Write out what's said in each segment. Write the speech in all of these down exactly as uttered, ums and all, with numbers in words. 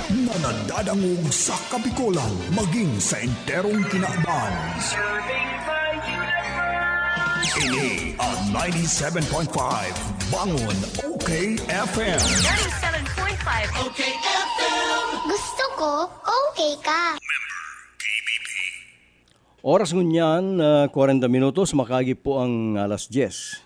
Na nadadangog sa Kabikolan, maging sa enterong kinaban. Ini ang ninety-seven point five Bangon O K F M. Ninety-seven point five O K F M. Gusto ko, okay ka. Oras ngunyan, ah, kwarenta minutos, makaagi po ang alas diyes.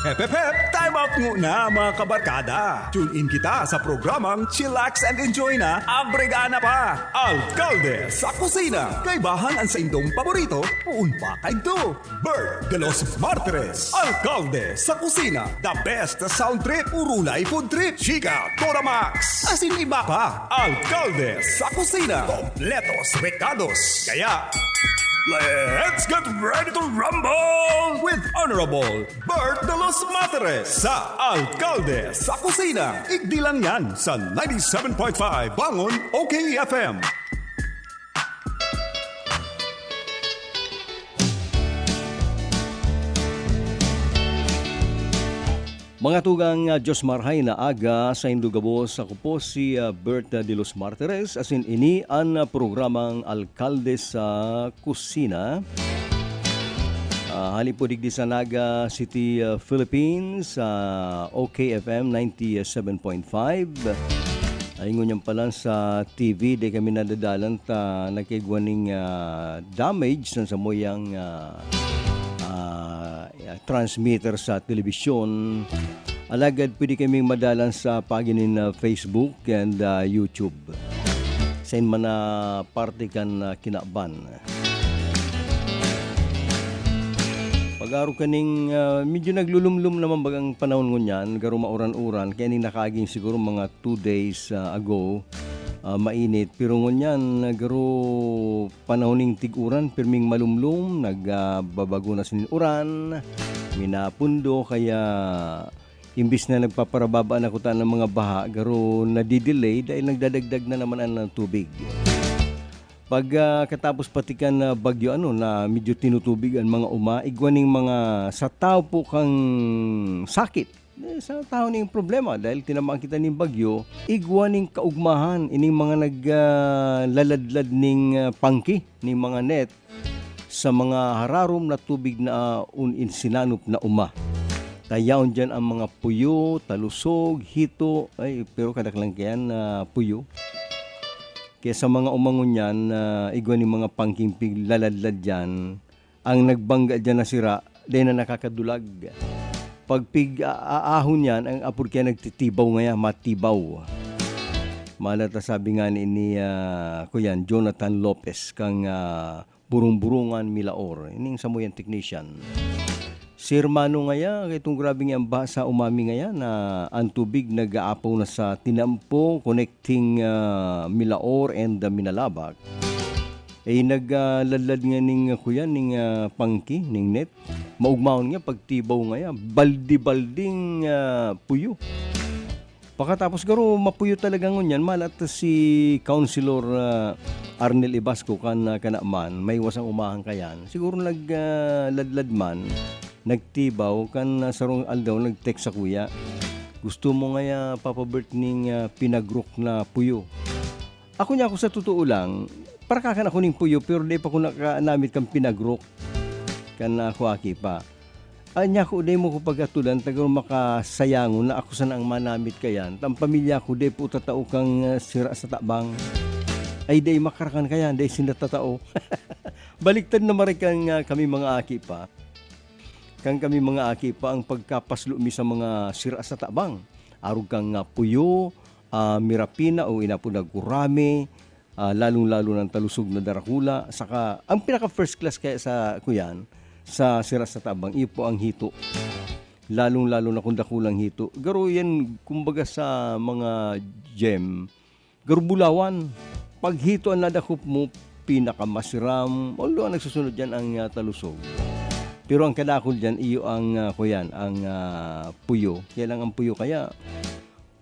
Hep, hep, hep! Time out muna, mga kabarkada! Tune in kita sa programang Chillax and Enjoy na, Abregana pa! Alkalde sa Kusina! Kaibahan ang saindong paborito, poon pa kaidto! Bert de los Martires, Alkalde sa Kusina! The best sound trip, Urulay Food Trip, Chika, Toramax, asin iba pa! Alkalde sa Kusina! Kompletos rekados! Kaya, let's get ready to rumble with Honorable Bert de los Materes sa Alkalde sa Kusina. Igdi lang yan sa ninety-seven point five Bangon O K F M. Mga tugang, ah, Diyos marhay na aga saindo gabos. Ako po si, ah, Bert de los Martires, asin ini an, ah, programang Alkalde sa Kusina. Ah, hali po digdi sa Naga City, ah, Philippines, sa O K F M ninety-seven point five. Ay, ngunyan pala sa T V, di kami nadadalan ta nagkaigwa ning, ah, damage sa samuyang, ah, ah, ah, transmitter sa telebisyon. Alagad pwede kaming madalan sa pagi nin, ah, Facebook and, ah, YouTube. Sain man na parte kan, ah, kinaban. Pag-arog kaning, ah, medyo naglulumlom naman bagang panahon ngunyan, garo mauran-uran, kaya ning nakaaging siguro mga two days, ah, ago, ah, mainit. Pero ngunyan, garo panahon ning tig-uran, pirming malumlom, nagbabago na sinin uran, minapundo, kaya imbis na nagpaparababa na kuta ng mga baha, garo nadidelay dahil nagdadagdag na naman ang tubig. Pag, ah, katapos pati kan, ah, bagyo, ano, na medyo tinutubig ang mga uma, igwa ning mga sa tao po kang sakit. Eh, sa tao ning problema, dahil tinamaan kita ning bagyo, igwa ning kaugmahan, ining mga nag, ah, laladlad ning, ah, pangki, ning mga net, sa mga hararom na tubig na, ah, un-, insinanop na uma. Tayaon diyan ang mga puyo, talusog, hito, ay, pero kadaklan kayan na puyo. Kaya sa mga umangon yan, ah, igwa ning mga pangking piglaladlad diyan, ang nagbangga diyan na sira, dai na nakakadulag. Pag pig-aahon yan, ang apod kaya nagtitibaw ngaya, matibaw. Malata sabi nga ni, ni, ah, kuyan, Jonathan Lopez, kang, ah, Burung-Burungan, Milaor. Ining samuyang technician. Si hermano ngaya, kay itong grabe nga ang baha sa umami ngaya na ang tubig nag-aapaw na sa tinampo, connecting, ah, Milaor and, ah, Minalabac. Eh, nag, ah, ladlad nga ning, ah, kuyan, ning, ah, pangki, ning net. Maugmaon nga, pagtibaw ngaya, baldi-balding, ah, puyo. Pakatapos garo, mapuyo talaga ngunyan, malat si Councilor, ah, Arnel Ibasco kan, ah, kanaman, maiwas ang umahan kayan. Siguro nag, ah, ladlad man, nagtibaw, kan, ah, sarong aldaw, nag-text sa kuya. Gusto mo ngaya, Papa Bert, ning, ah, pinagrok na puyo? Ako niya, ako sa totoo lang, parakakan ako ning puyo, pero di pa ko naka-, namit kan pinagrok. Kan ako aki pa. Anya ko, dai mo ko pagkatudan, ta garo makasayangon na ako sana ang manamit kayan. Ta ang pamilya ko, dai po tatao kang, ah, sira sa tabang. Ay, dai makarakan kayan, dai sinda tatao. Baliktad na mare kan, ah, kami mga aki pa. Kan kami mga aki pa, ang pagkapaslo mi sa mga sira sa tabang. Arog kang, ah, puyo, ah, mirapina o inapod na gurame, ah, lalong-lalo ng talusog na darakula. Saka, ang pinaka first class kaya sa, kuyan, sa sira sa tabang, iyo po ang hito. Lalong-lalo na kung dakulang hito. Garo yan, kumbaga sa mga gem, garo bulawan. Pag hito ang nadakop mo, pinakamasiram. Although, ang nagsusunod dyan ang, ah, talusog. Pero ang kadakul dyan, iyo ang, ah, kuyan, ang, ah, puyo. Kaya lang ang puyo kaya,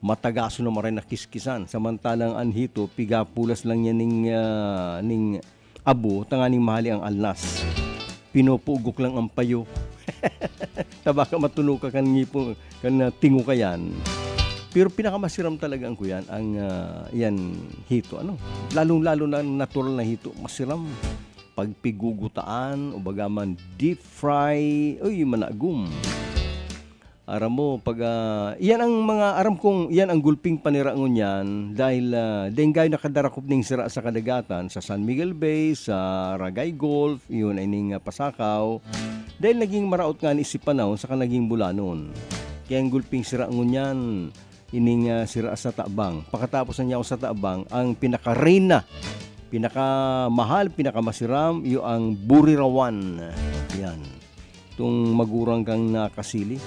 matagaso na maray na kiskisan. Samantalang an hito, pigapulas lang yan ning, ah, ning abo, tanganing mahali ang alnas. Pinupugok lang ang payo. Ta baka matunuka kan ngipon, kan, ah, tingo kayan. Pero pinakamasiram talaga ang kuyan, ang, ah, yan, hito, ano? Lalong-lalo na ang natural na hito, masiram. Pag pigugutaan, o baga man deep fry, uy, managom. Aram mo, pag, ah, iyan ang mga, aram kong, iyan ang gulping panira ngunyan, dahil, ah, dengay nakadarakop ning sira sa kadagatan, sa San Miguel Bay, sa Ragay Gulf, iyon ay ning, ah, Pasakaw, dahil naging maraot nga ni si panahon saka naging bulanon. Kaya ang gulping sira ngunyan, ining, ah, sira sa tabang. Pakatapos na niya ako sa tabang, ang pinakareyna, pinakamahal, pinakamasiram, iyo ang burirawan. Yan. Itong magurang kang nakasili.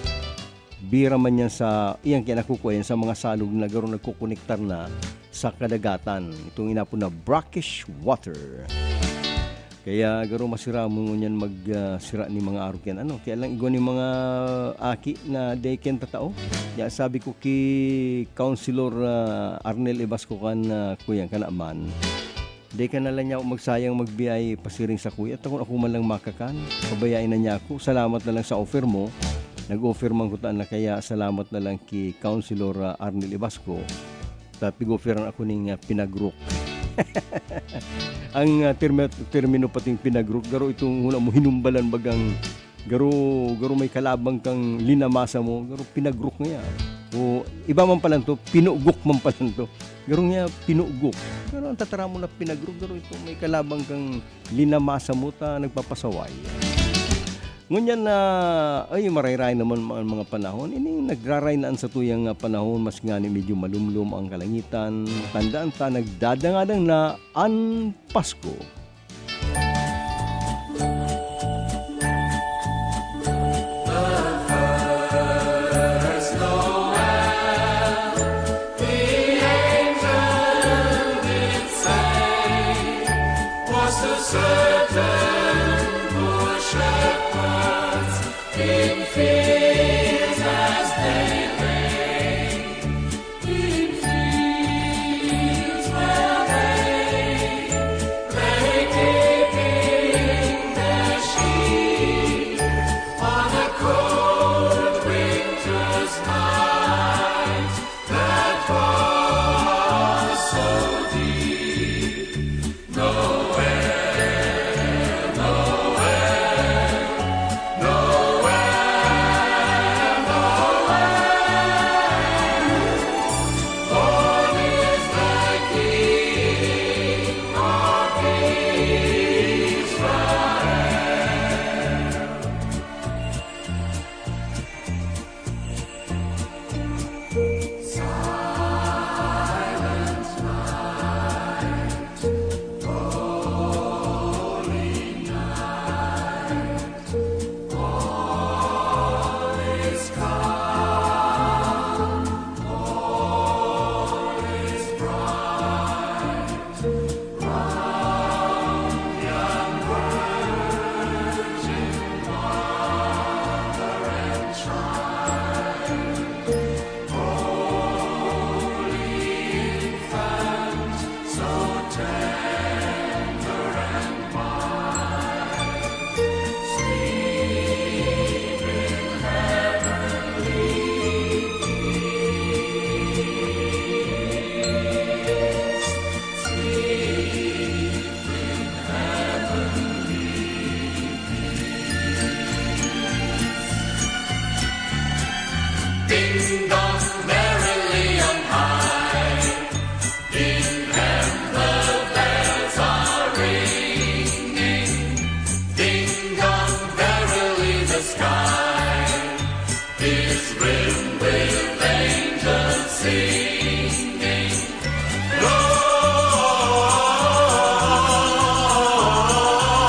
Bira man yan sa, iyang kinakukuha yan sa mga salog na garo nagkukonektar na sa kadagatan. Itong inapod na brackish water. Kaya garo masira mo ngunyan mag, ah, sira ni mga arog yan. Ano? Kaya lang igwa ni mga aki na deken tatao. Ya, sabi ko ki Councilor, ah, Arnel Ibasco kan, ah, kuyang kanaman. Deka na lang niya ako magsayang magbiyay pasiring sa kuya. Takon ako man lang makakan. Pabayain na niya ako. Salamat na lang sa offer mo. Nag-offer man ko taan na kaya salamat na lang ki Councilor, ah, Arnel Ibasco. Ta pig-offeran ako ning, ah, pinagrok. Ang, ah, termi-, termino pating pinagrok, garo itong huna mo hinumbalan bagang garo, garo may kalabang kang linamasa mo, garo pinagrok nga yan. O iba man palan to, pinugok man palan to. Garo nga pinugok. Pero ang tatara mo na pinagrok, garo ito may kalabang kang linamasa mo ta nagpapasaway. Ngunyan na, ay, marayray naman ang mga panahon. Ining nagraray na an satuyang, ah, panahon, mas ngani medyo malumlom ang kalangitan. Tandaan ta, nagdadangadang na an Pasko.